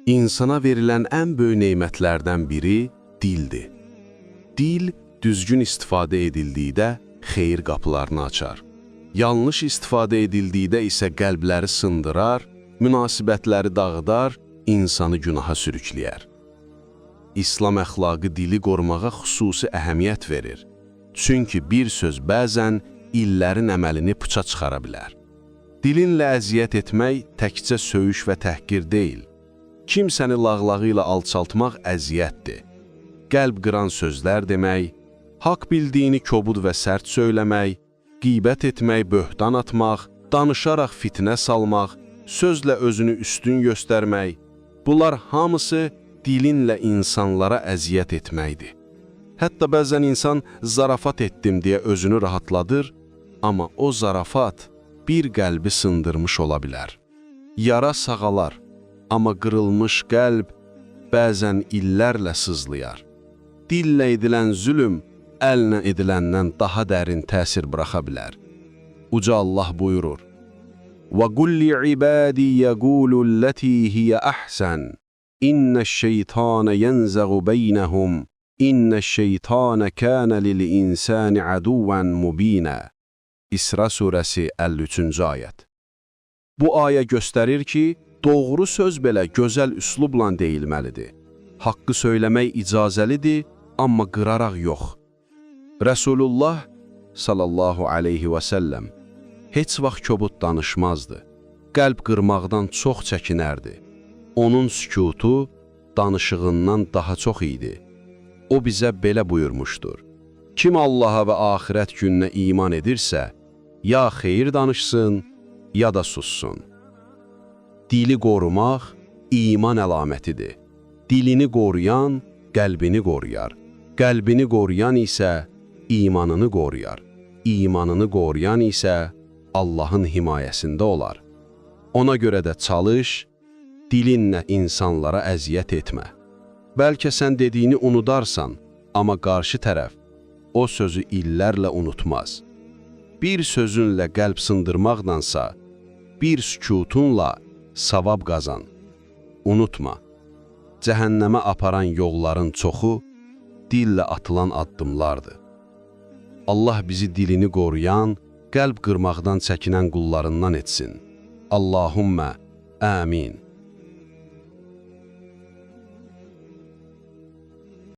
İnsana verilən ən böyük nemətlərdən biri dildir. Dil düzgün istifadə edildikdə xeyir qapılarını açar. Yanlış istifadə edildikdə isə qəlbləri sındırar, münasibətləri dağıdar, insanı günaha sürükləyər. İslam əxlaqı dili qorumağa xüsusi əhəmiyyət verir. Çünki bir söz bəzən illərin əməlini puça çıxara bilər. Dilinlə əziyyət etmək təkcə söyüş və təhqir deyil. Kimsəni lağlağı ilə alçaltmaq əziyyətdir. Qəlb qıran sözlər demək, haqq bildiyini kobud və sərt söyləmək, qeybət etmək, böhtan atmaq, danışaraq fitnə salmaq, sözlə özünü üstün göstərmək, bunlar hamısı dilinlə insanlara əziyyət etməkdir. Hətta bəzən insan zarafat etdim deyə özünü rahatladır, amma o zarafat bir qəlbi sındırmış ola bilər. Yara sağalar, amma qırılmış qəlb bəzən illərlə sızlayar. Dillə edilən zülm əllə ediləndən daha dərin təsir buraxa bilər. Uca Allah buyurur: وَقُلْ لِعِبَادِي يَقُولُوا الَّتِي هِيَ أَحْسَنُ إِنَّ الشَّيْطَانَ يَنزَغُ بَيْنَهُمْ إِنَّ الشَّيْطَانَ كَانَ لِلْإِنسَانِ عَدُوًّا مُبِينًا. İsra surəsi 53-cü ayət. Bu ayə göstərir ki, doğru söz belə gözəl üslubla deyilməlidir. Haqqı söyləmək icazəlidir, amma qıraraq yox. Rəsulullah sallallahu aleyhi və səlləm heç vaxt kobud danışmazdı. Qəlb qırmaqdan çox çəkinərdi. Onun sükutu danışığından daha çox idi. O bizə belə buyurmuşdur: Kim Allaha və axirət gününə iman edirsə, ya xeyir danışsın, ya da sussun. Dili qorumaq iman əlamətidir. Dilini qoruyan qəlbini qoruyar. Qəlbini qoruyan isə imanını qoruyar. İmanını qoruyan isə Allahın himayəsində olar. Ona görə də çalış, dilinlə insanlara əziyyət etmə. Bəlkə sən dediyini unudarsan, amma qarşı tərəf o sözü illərlə unutmaz. Bir sözünlə qəlb sındırmaqdansa, bir sükutunla savab qazan. Unutma, cəhənnəmə aparan yolların çoxu dillə atılan addımlardır. Allah bizi dilini qoruyan, qəlb qırmaqdan çəkinən qullarından etsin. Allahummə, amin.